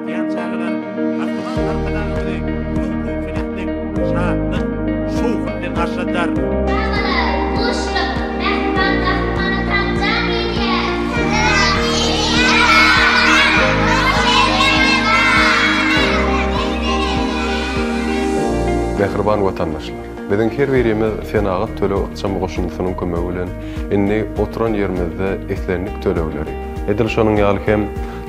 Şadyýan çagalar Gahryman Arkadagymyzy uly ruhubelentlik, şatlyk, şowhun bilen garşyladylar. Çagalar, buşluk, mähriban Gahryman Atamjan gelýär! Mähriban watandaşlar! Biziň her birimiz Senagat töleg ykjam goşundysynyň kömegi bilen indi oturan ýerimizde islendik tölegleri, Edil şonuň ýaly hem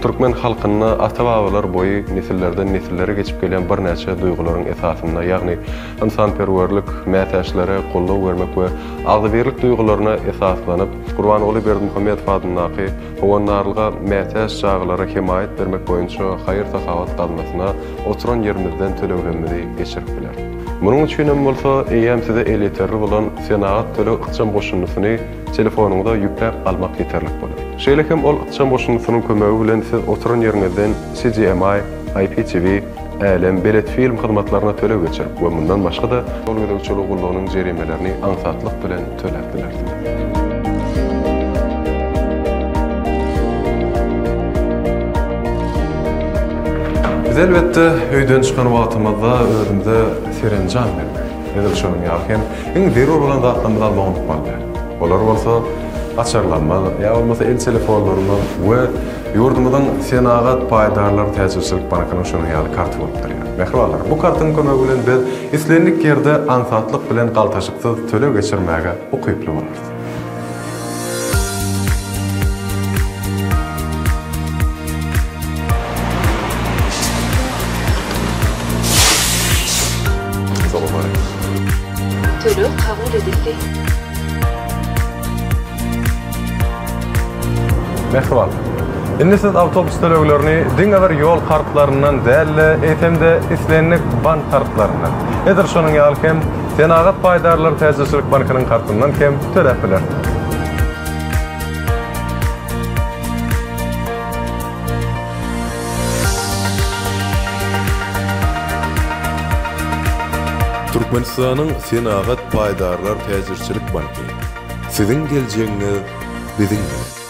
türkmen halkynda ata-babalar boýy nesillerden nesillere geçip gelýän birnäçe duýgularyň esasynda, ýagny ynsanperwerlik, mätäçlere goldaw bermek we agzybirlik duýgularyna esaslanyp, Gurbanguly Berdimuhamedow adyndaky Howandarlyga mätäç çagalara hemaýat bermek boýunça haýyr-sahawat gaznasyna oturan ýerimizden töleglerimizi geçirip bileris. Munuň üçinem bolsa eýýäm size elýeterli bolan Senagat töleg ykjam goşundysyny telefonyňyza ýükläp almak ýeterlik bolar. Şeýle hem ol ykjam goşundysynyň kömegi bilen siz oturan ýeriňizden CGMI, IPTV, Älem, Beletfilm hyzmatlaryna töleg geçirip we mundan başga-da ýol gözegçiligi gullugynyň jerimelerini aňsatlyk bilen töläp bilersiňiz. Biz elbetde öýden çykan wagtymyzda özümize serenjam bermeli. Edil şonuň ýaly hem iň zerur bolan zatlarymyzy almagy unutmaly däl. Olar bolsa açarlarymyz, ýa bolmasa el telefonlarymyz we ýurdumyzyň Senagat paýdarlar täjirçilik bankynyň şonuň ýaly karty bolup durýar. Mähribanlar, bu kartyň kömegi bilen biz islendik ýerde aňsatlyk bilen galtaşyksyz töleg geçirmäge ukyply bolarys. Töleg kabul edildi. Mähriban, indi siz awtobus töleglerini diňe bir ýol kartlaryndan däl-de, eýsem-de islendik bank kartlaryndan, edil şonuň ýaly hem Senagat paýdarlar täjirçilik bankynyň kartyndan hem töläp bilersiňiz. Türkmenistanyň Senagat paýdarlar täjirçilik banky. Siziň geljegiňiz biziň bilen!